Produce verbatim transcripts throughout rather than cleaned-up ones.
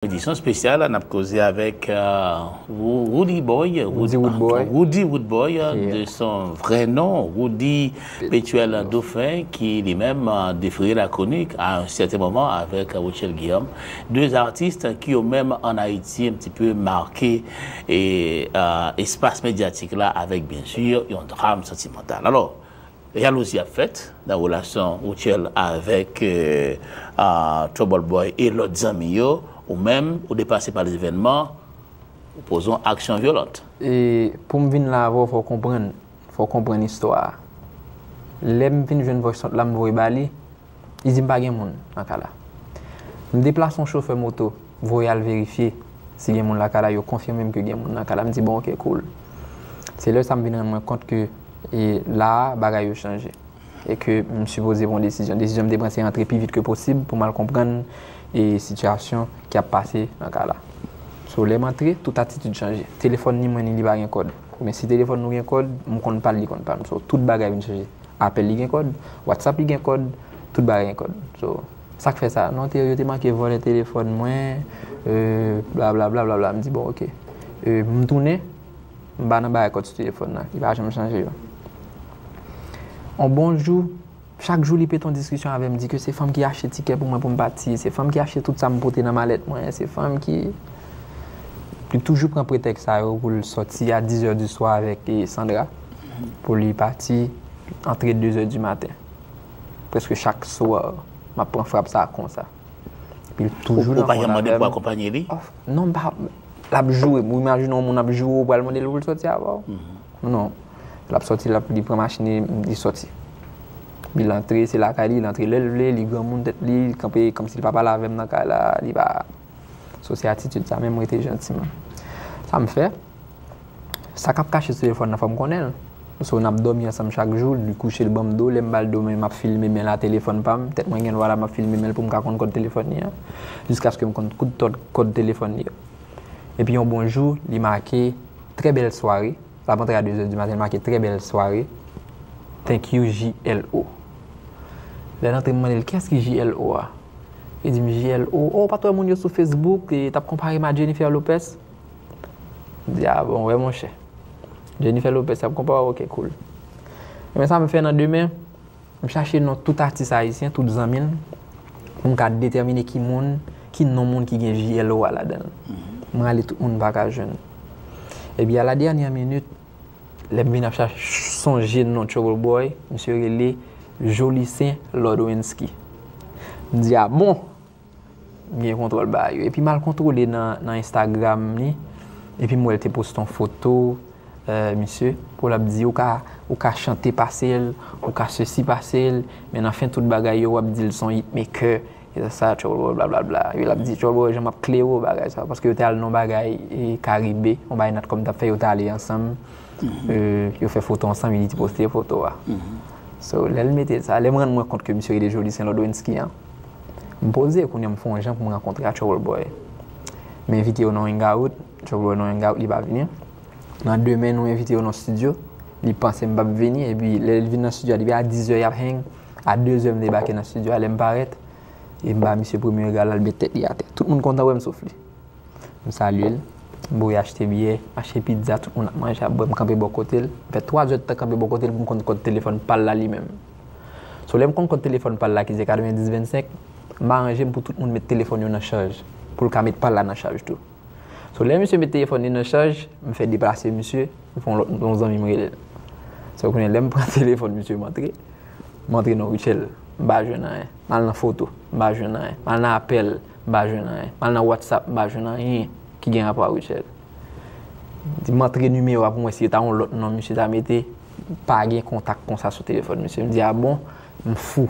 Edisyon espesyal la, n ap koze avèk euh, Roody Boy, Roody Woodboy, Roody Woodboy euh, de son vrai nom, Roody Petuel Dauphin, ki li menm euh, défrayé la chronique à un certain moment avec euh, Rutshelle Guillaume, deux artistes qui ont même en Haïti un petit peu marqué et, euh, espas medyatik la avèk byen si yon dram santimantal. Alò, jalouzi ap fèt nan relasyon Rutshelle avèk euh, euh, Trouble Boy e lòt zanmi yo, ou menm ou depase pa lezevènman, ou poze yon aksyon vyolan. E pou m vin la avè w, fò w konprann, fò w konprann istwa a. Lè m vin jwenn voicenote la, m voye ba li, li di m pa gen moun nan kay la. M deplase yon chofè moto, voye al verifye si gen moun lakay la, yo konfime m ke gen moun nan kay la. M di, bon, ok, cool. Se lè sa m vin rann mwen kont ke e la a, bagay yo chanje. E ke m sipoze pran desizyon. Desizyon m te pran, se antre pi vit ke posib pou m al konprann e sitiyasyon ki ap pase nan kay la. So, lè m antre, tout atitid chanje. Telefòn ni mwen ni li pa gen kòd. Men si telefòn nou gen kòd, m konn pa l, li konn pa m. So, tout bagay vin chanje. Apèl li gen kòd, WhatsApp li gen kòd, tout bagay gen kòd. So, sa k fè sa? Non, te, yo te manke vòlè telefòn mwen, euh, bla bla bla bla bla. M di, bon, ok. Euh, m tounen, m pa nan bagay kòd sou telefòn nan. Li pa janm chanje yo. On bon jou, chak jou li pete yon diskisyon avè m, di ke se fanm ki achte tikè pou mwen pou m pati, se fanm ki achte tout sa m pote nan malèt mwen, se fanm ki... Li toujou pran pretèks sa yo pou l sòti a dizè di swa avèk eh, Sandra, pou li pati antre dezè di maten. Prèske chak swa, m ap pran frap sa konsa. Epi l toujou nan kont avè m. Ou pa janm mande pou akonpanye li? Non, m pa... L ap joure m. Ou imajine yon moun ap joure w, ou pral mande l pou l sòti avè w? Non. L ap sòti, l ap, li pran machin li, li sòti. Epi l antre, se lakay li, l antre lè l vle, li granmoun tèt li, li kanpe kòmsi li pa pale avè m nan kay la, li pa... So, se atitid sa, men m rete janti m. Sa m fè, sa k ap kache sou telefòn nan, fò m konnen l. So, n ap dòmi ansanm chak jou, li kouche, l ban m do, lè m ba l do, men m ap filme men l a telefòn pa m, tèt mwen gen dwa la, m ap filme men l pou m ka konn kòd telefòn li an, jiskaske m konn tout kòd, kòd telefòn li yo. Epi yon bon jou, li make, très belle soirée. L ap antre a dezè di maten, l make, très belle soirée. Thank you, J L O. Lè l antre, m mande l, kiyès ki J L O a? Li di m, J L O, oh, ou pa t wè moun yo sou Facebook, e t ap konpare m a Jennifer Lopez? M di, ah bon, wè monchè. Jennifer Lopez, y ap konpare w, ok, cool. Men sa m fè nan demen, m chache non tout atis ayisyen, tout zanmi l, pou m ka detèmine ki moun, ki non moun ki gen J L O a ladan l. M rale tout moun, m pa ka jwenn. Epi a la dènyè minit, lè m vin ap chache, sonje non Trouble Boy, misye rele Jolicen Lodwensky. M di, ah bon? M gen kontwòl bagay yo. Epi m al kontwole nan, nan Instagram li. Epi m wè l te poste yon foto, euh, misye, pou l ap di, ou ka, ou ka chante pase l, ou ka sesi pase l, men nan fen tout bagay yo, w ap di l se yon hitmaker, e sa, Trouble Boy, blablabla. Epi l ap di, Trouble Boy, jan m ap klere w bagay sa, paske yo te al nan yon bagay, e, Karibe, yon bagay Natcom t ap fè, yo te ale ansanm. Euh, yo fè foto ansanm, li te poste foto a. So, lè l mete sa, lè m rann mwen kont ke misye rele Jolicen Lodwensky an, m poze, kounye a m fè yon jan pou m rankontre a Trouble Boy. M envite yo nan hangout, Trouble Boy nan hangout, li pa vini. Nan demen, nou envite yo nan studio, li panse m p ap vini, epi lè l vin nan studio a, depi a dizè y ap hang, a dezè m debake nan studio a, lè m parèt, e m ba misye premye rega l, l al met tèt li atè. Tout moun kontan wè m sof li. M salye l, m voye achte byè, achte pizza, tout moun ap manje, ap bwè, m kanpe bò kote l. M fè twa zè tan kanpe bò kote l pou m konn kòd telefòn pa l la li menm. So, lè m konn kòd telefòn pa l la ki se katrevenndis vennsenk, m aranje m pou tout moun met telefòn yo nan chaj, pou l ka met pa l la nan chaj tou. So, lè misye met telefòn li nan chaj, m fè deplase misye, m fè yon lòt, yon zanmi m rele l. So, kounye a, lè m pran telefòn misye, m antre. M antre nan Rutshelle, m pa jwenn anyen. M al nan foto, m pa jwenn anyen. M al nan apèl, m pa jwenn anyen. M al nan WhatsApp, m pa jwenn anyen ki gen rapò a Rutshelle. M antre nimewo a pou m wè si se ta yon lòt non misye ta mete. Pa gen kontak konsa sou telefòn misye. M di, a bon, m fou.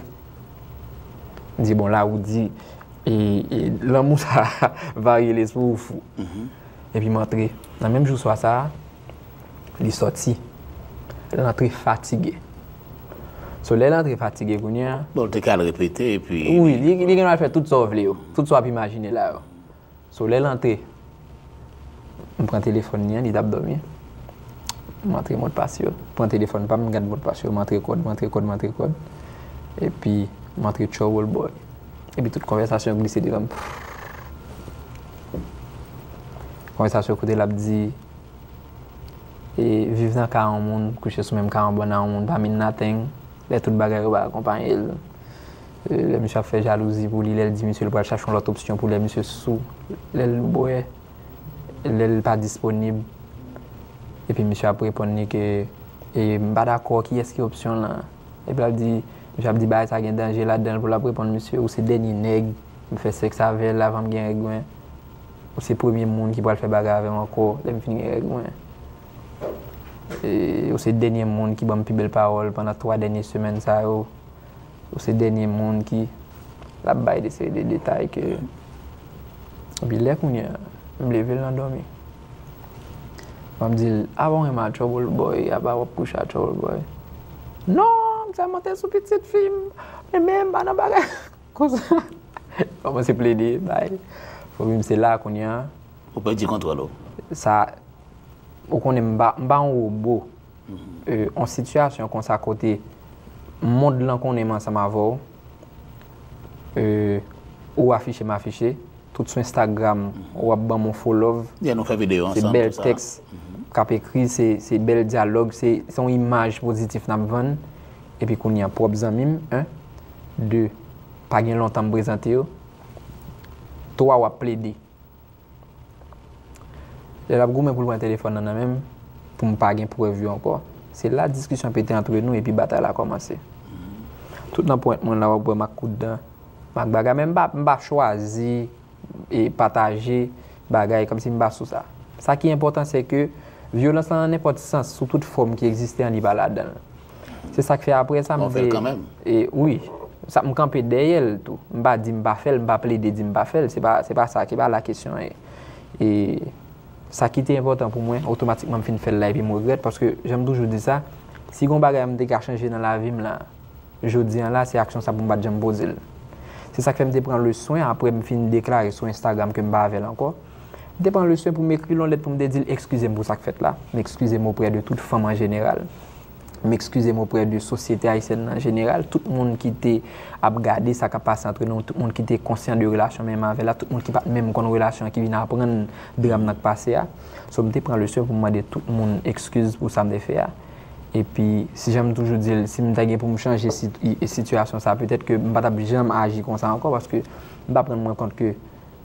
M di, bon, la ou di, e, e, lanmou sa va rele sou ou fou. Epi m antre. Nan menm jou swa sa a, li sòti. L antre fatige. So, lè l antre fatige kounye a. Bon, l te ka al repete, epi. Wi, li, li gen dwa fè tout sa w vle yo. Tout sa w ap imajine la yo. So, lè l antre, m pran telefòn li an, li t ap dòmi. M antre modpas yo. Pran telefòn pa m, m gad modpas yo, m antre kòd, m antre kòd, m antre kòd. Epi, m antre Trouble Boy. Epi tout konvèsasyon glise devan m. Konvèsasyon kote l ap di, e, viv nan ka yon moun, kouche sou menm ka yon bann a yon moun, pa mean nothing. Lè tout bagay yo pa akonpaye l. E, lè misye ap fè jalouzi pou li, lè l di misye l pral chache yon lòt opsyon pou lè misye sou, lè l bwè, lè l pa disponib. Epi misye ap reponn li ke, e, m pa dakò, kiyès ki opsyon lan? Epi l ap di, misye ap di bagay sa gen danje ladan l pou l ap reponn misye, ou se dènye nèg m fè sèks avè l avan m gen règ mwen. Ou se premye moun ki pral fè bagay avè m ankò lè m fin gen règ mwen. E, ou se dènye moun ki ban m pi bèl pawòl pandan twa dènye semèn sa yo. Ou se dènye moun ki, l ap bay de seri de detay ke, epi lè kounye a, m leve l nan dòmi. M ap di l, apa w renmen a Trouble Boy, apa w ap kouche a Trouble Boy? Non, m sèlman te sou pitit fi m, men m pa nan bagay konsa. Kòmanse plede, bay. Fò m se la kounye a. Ou pèdi kontwòl ou. Sa, ou konnen m pa, m pa yon wobo. E, yon sitiyasyon konsa kote mond lan konnen m ansanm avè w, e, ou afiche m afiche, tout sou Instagram, w ap ban m yon fo love. Yeah, nou fè videyo ansanm, tout sa. Se bèl tèks k ap ekri, se, se bèl dyalòg, se, se yon imaj pozitif n ap vann. Epi kounye a, pwòp zanmi m, en, de, pa gen lontan m prezante yo, twa, w ap plede. Lè l ap goumen pou l pran telefòn nan nan men m, pou m pa gen prèv yo ankò, se la diskisyon pete antre nou epi batay la kòmanse. Tout nan pwent mwen la, w ap wè m ak kout dan, m ak bagay, men m pa, m pa chwazi e pataje bagay kòmsi m pa sou sa. Sa ki enpòtan, se ke vyolans lan nan nenpòt sans, sou tout fòm ki egziste an, li pa ladan l. Se sa k fè apre sa, m te, e, wi, sa, m kanpe dèyè l tou. M pa di m pa fè l, m pa plede di m pa fè l. Se pa, se pa sa ki pa la kesyon. E, e sa ki te enpòtan pou mwen, otomatikman m fin fè l la epi m regrèt, paske jan m toujou di sa, si gon bagay m te ka chanje nan lavi m la, jodi a la, se aksyon sa pou m pa t janm poze l. Se sa k fè m te pran le swen, apre m fin deklare sou Instagram ke m pa avè l ankò, m te pran le swen pou m ekri l yon lèt pou m te di l ekskize m pou sa k fèt la. M ekskize m oprè de tout fanm an jeneral. M ekskize m oprè de sosyete ayisyèn nan an jeneral, tout moun ki te ap gade sa k ap pase antre nou, tout moun ki te konsyan de relasyon m menm avè l la, tout moun ki pa t menm konn relasyon an, ki vin aprann dram nan k pase a. So, m te pran le swen pou m mande tout moun ekskiz pou sa m te fè a. Epi, si jan m toujou di l, si m ta gen pou m chanje sit-, i-, sitiyasyon sa, petèt ke m pa t ap janm aji konsa ankò, paske m pa t ap rann mwen kont ke,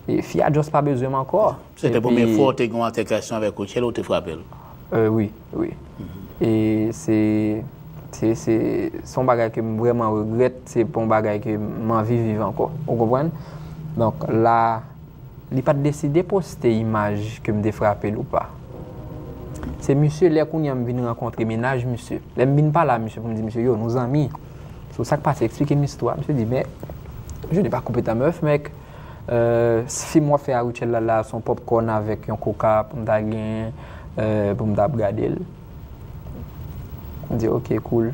e, fi a just pa bezwen m ankò. Se te premye fwa w te gen yon altèkasyon avèk Rutshelle, ou te frape l? E, wi, wi. E se, se, se, se yon bagay ke m vrèman regrèt, se pa yon bagay ke m anvi viv ankò. Ou konprann? Donk, la, li pa t deside poste imaj ke m te frape l ou pa. Se misye, lè kounye a m vin rankontre mennaj misye. Lè m vin pale a misye pou m di misye, yo, nou zanmi. So, sa k pase, eksplike m istwa. Misye di, mais je n'ai pas coupé ta meuf, mec. Euh, fim w ap fè a Rutshelle la, la, se yon popcorn avèk yon coca pou m ta gen, euh, pou m ta ap gade l. M di, ok, cool.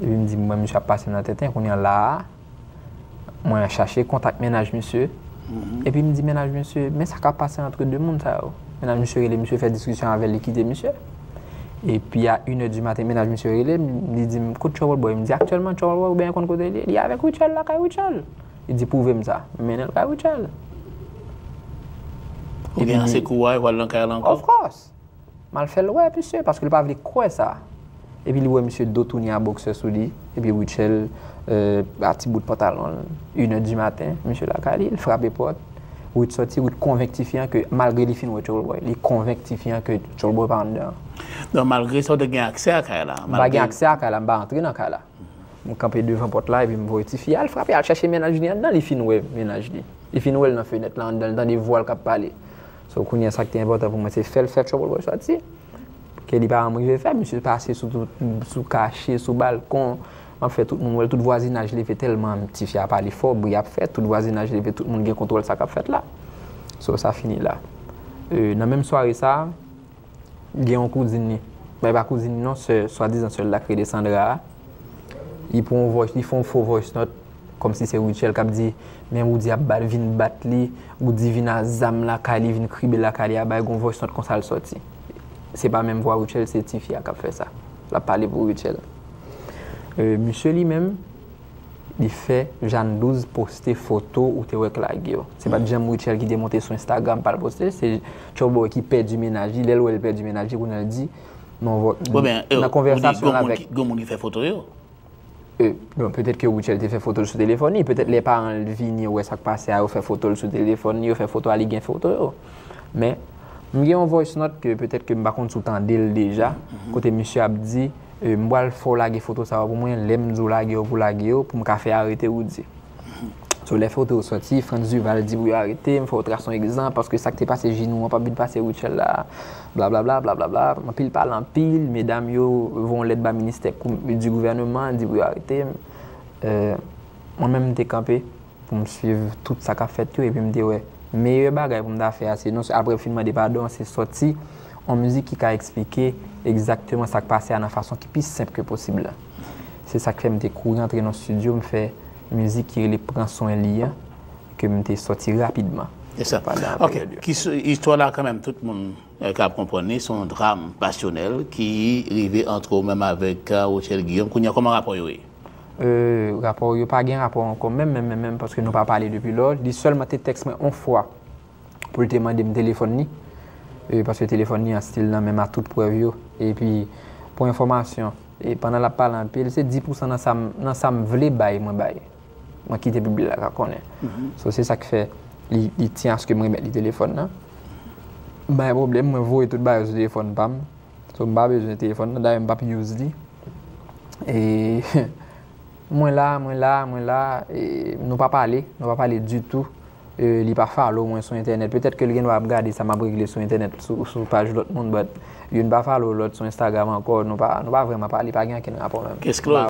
Epi m di, mwen, misye ap pase m nan tenten, kounye a la a, mwen chache kontak mennaj misye. Epi m di mennaj misye, men sa k ap pase antre de moun sa yo. Mennaj misye rele misye, fè diskisyon avè l, li kite misye. Epi a inè di maten, mennaj misye rele m, li di m, kot Trouble Boy? M di, aktyèlman, Trouble Boy, oubyen konn kote li ye? Li avèk Rutshelle, lakay Rutshelle. Li di, pwouve m sa. M mennen l kay Rutshelle. Ou gen ase kouraj, w al nan kay la ankò? Of course. M al fè l wè misye, paske l pa vle kwè sa. Epi li wè misye do tounen a bòksè sou li, epi Rutshelle, euh, a ti bout pantalon l. Inè di maten, misye lakay li, l frape pòt. Ruth sòti, Ruth konvenk tifi an ke malgre li fin wè Trouble Boy, li konvenk tifi an ke Trouble Boy pa anndan. Donk, malgre sa, w te gen aksè a kay la? M pa gen aksè a kay la, m pa antre nan kay la. M kanpe devan pòt la, epi m voye tifi a al frape, al chèche mennaj li anndan, li fin wè mennaj li. Li fin wè l nan fenèt la, anndan, l tande vwa l k ap pale. So, kounye a, sa k te enpòtan pou mwen, se fè l fè Trouble Boy sòti. Ke li pa janm rive fè, misye pase sou tout, sou kache, sou balkon, ap fè tout moun wè l, tout vwazinaj leve tèlman tifi a pale fò, bri ap fèt, tout vwazinaj leve, tout moun gen kontwòl sa k ap fèt la. So, sa fini la. E, nan menm sware sa a, gen yon kouzin li, men pa kouzin li non, sè, swadizan sè l la k rele Sandra a. Li pran yon voice, li fè yon fo voice note, kòmsi se Rutshelle k ap di, men Roody ap bat, vin bat li, Roody vin a zam lakay li, vin kribe lakay li a, bay gon voice note konsa l sòti. Se pa menm vwa Rutshelle, se tifi a k ap fè sa. L ap pale pou Rutshelle. E, misye li menm, Li fè Jeanne Douze poste foto ou te wè k lage yo. Se pa t janm Rutshelle ki te monte sou Instagram pa l poste, se Tchòbòy ki pèdi mennaj li, lè l wè l pèdi mennaj li, kounye a l di, non, vò- Bon, ben, euh, nan ou di konvèsasyon l avèk. Ki, gon moun ki fè foto yo? Euh, bon, petèt ke Rutshelle te fè foto l sou telefòn li, petèt lè paran l vini, yo wè sa k pase a, yo fè foto l sou telefòn li, yo fè foto a, li gen foto yo. Men, m gen yon voice note ke petèt ke m pa konn si w tande l deja, kote misye ap di, euh, m pral fè w lage foto sa yo pou mwen, lè m di w lage yo pou lage yo, pou m ka fè arete Roody. So, lè foto yo sòti, Frantz Duval di pou yo arete m, fò w trase yon egzanp, paske sa k te pase Ginou an p ap vin pase Rutshelle la, blablabla, blablabla. Anpil pale anpil, medam yo voye yon lèt ba ministè kou- di gouvèneman, di pou yo arete m. Euh, mwen menm, m te kanpe pou m swiv tout sa k ap fèt yo, epi m te wè meyè bagay pou m ta fè a, se non, apre m fin mande padon, se sòti yon mizik ki ka eksplike egzakteman sa k pase a nan fason ki pi senp ke posib la. Se sa k fè m te kouri antre nan estidyo, m fè mizik ki rele Pran Swen Li an, ke m te sòti rapidman. E sa. Pandan Ok. peryòd yo. Ki s- istwa la kanmenm, tout moun, euh, ka konprann li, se yon dram pasyonèl ki rive ant ou menm avèk, euh, Rutshelle Guillaume. Kounye a, kòman rapò yo ye? Euh, rapò yo pa gen rapò ankò, menm, menm, menm, menm, paske nou pa pale depi lò. Li sèlman te tèks mwen yon fwa pou l te mande m telefòn li. Euh, paske telefòn li an still nan men m a tout prèv yo. Epi, pou enfòmasyon, e pandan l ap pale anpil, se dis pousan nan sa m, nan sa m vle bay, mwen bay. Mwen kite piblik la ka konnen. So, se sa k fè li, li tyen aske m remèt li telefòn nan. M pa gen pwoblèm, mwen voye tout bagay sou telefòn pa m. So, m pa bezwen telefòn nan, dayè m p ap use li. E mwen la, mwen la, mwen la, e nou pa pale, nou pa pale ditou. E li pa follow mwen sou entènèt. Petèt ke l gen dwa ap gade sa m ap regle sou entènèt, sou, sou paj lòt moun, but youn pa follow lòt sou Instagram ankò, nou pa, nou pa vrèman pale, pa gen okenn rapò menm. Case closed.